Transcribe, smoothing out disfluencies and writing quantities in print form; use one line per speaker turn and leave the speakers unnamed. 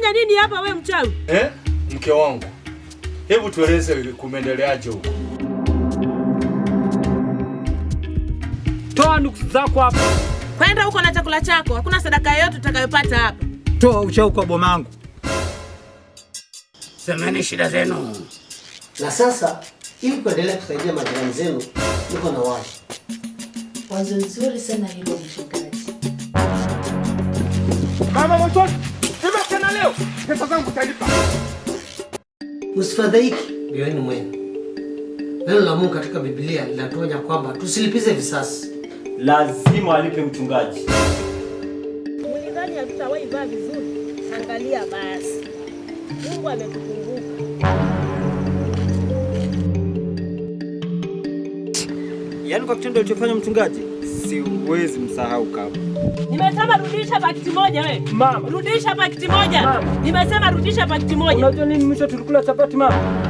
Unafanya nini hapa we mchawi?
Eh, mke wangu, hebu tueleze kumeendeleaje huko?
Toa nuksi zako hapa.
Kwenda huko na chakula chako, hakuna sadaka yoyote utakayopata hapa.
Toa uchawi kwa bomangu.
Semeni shida zenu.
Na sasa ili kuendelea kusaidia majirani zenu, niko na wazo.
Wazo nzuri sana hilo mchungaji.
Mama mtoto, sema tena leo, pesa zangu utalipa.
Msifadhaiki mioyoni mwenu. Neno la Mungu katika Biblia linatuonya kwamba tusilipize visasi.
Lazima alipe mchungaji.
Mlidhani hatutawahi vaa vizuri? Angalia basi, Mungu ametukumbuka.
Yaani kwa kitendo alichofanya mchungaji, siwezi msahau kama.
Nimesema rudisha pakiti moja we.
Mama.
Rudisha pakiti moja.
Mama.
Nimesema rudisha pakiti moja.
Unajua nini mwisho tulikula chapati mama?